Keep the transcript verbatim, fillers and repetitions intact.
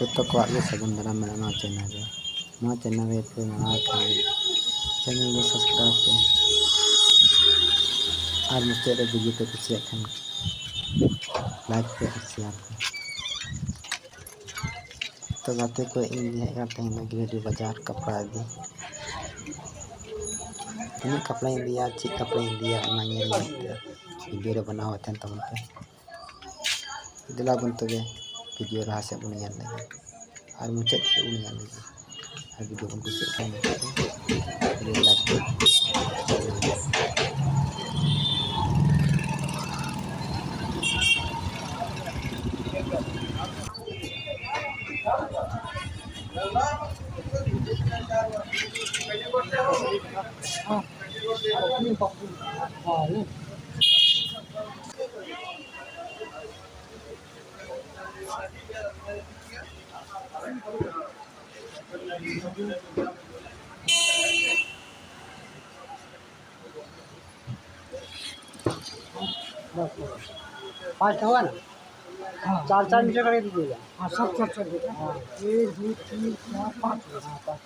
ᱡᱚᱛᱚ ᱠᱚᱣᱟᱜ ᱜᱮ ᱥᱟᱹᱜᱩᱱ ᱫᱟᱨᱟᱢ ᱢᱮᱱᱟᱜᱼᱟ ᱱᱚᱣᱟ ᱪᱮᱱᱮᱞ ᱨᱮ᱾ ᱱᱚᱣᱟ ᱪᱮᱱᱮᱞ ᱨᱮ ᱯᱮ ᱱᱟᱣᱟ ᱠᱷᱟᱱ ᱪᱮᱱᱮᱞ ᱫᱚ ᱥᱟᱵᱥᱠᱨᱟᱭᱤᱵᱽ ᱯᱮ ᱟᱨ ᱢᱩᱪᱟᱹᱫ ᱨᱮ ᱵᱷᱤᱰᱤᱭᱳ ᱯᱮ ᱠᱩᱥᱤᱭᱟᱜ ᱠᱷᱟᱱ ᱞᱟᱭᱤᱠ ᱯᱮ ᱟᱨ ᱥᱮᱭᱟᱨ ᱯᱮ᱾ ᱛᱚ ᱜᱟᱛᱮ ᱠᱚ, ᱤᱧ ᱦᱮᱡ ᱠᱟᱱ ᱛᱟᱦᱮᱸᱱᱟ ᱜᱤᱨᱤᱰᱤ ᱵᱟᱡᱟᱨ ᱠᱟᱯᱲᱟ ᱤᱫᱤ᱾ ᱛᱤᱱᱟᱹᱜ ᱠᱟᱯᱲᱟᱧ ᱤᱫᱤᱭᱟ, ᱪᱮᱫ ᱠᱟᱯᱲᱟᱧ ᱤᱫᱤᱭᱟ, ᱚᱱᱟ ᱧᱮᱞ ᱞᱟᱹᱜᱤᱫ ᱛᱮ ᱵᱷᱤᱰᱤᱭᱳ ᱨᱮ ᱵᱮᱱᱟᱣ ᱛᱟᱦᱮᱱ ᱛᱟᱵᱚᱱ ᱯᱮ᱾ ᱫᱮᱞᱟ ᱵᱚᱱ ᱛᱚᱵᱮ ᱵᱷᱤᱰᱤᱭᱳ ᱞᱟᱦᱟ ᱥᱮᱫ ᱵᱚᱱ ᱧᱮᱞ ᱞᱮᱜᱮ ᱟᱨ ᱢᱩᱪᱟᱹᱫ ᱥᱮᱫ ᱵᱚᱱ ᱧᱮᱞ ᱞᱮᱜᱮ᱾ ᱟᱨ ᱵᱷᱤᱰᱤᱭᱳ ᱵᱚᱱ ᱠᱩᱥᱤᱭᱟᱜ ᱠᱷᱟᱱ ᱢᱩᱪᱟᱹᱫ ᱨᱮ ᱵᱷᱤᱰᱤᱭᱳ ᱞᱟᱭᱤᱠ ᱯᱮ᱾ पाँच ठो हुआ ना? हाँ। चार चार मीटर करके दीजिएगा। हाँ, सब चार चार मीटर। हाँ। एक, दो, तीन, चार, पाँच। हाँ, पाँच।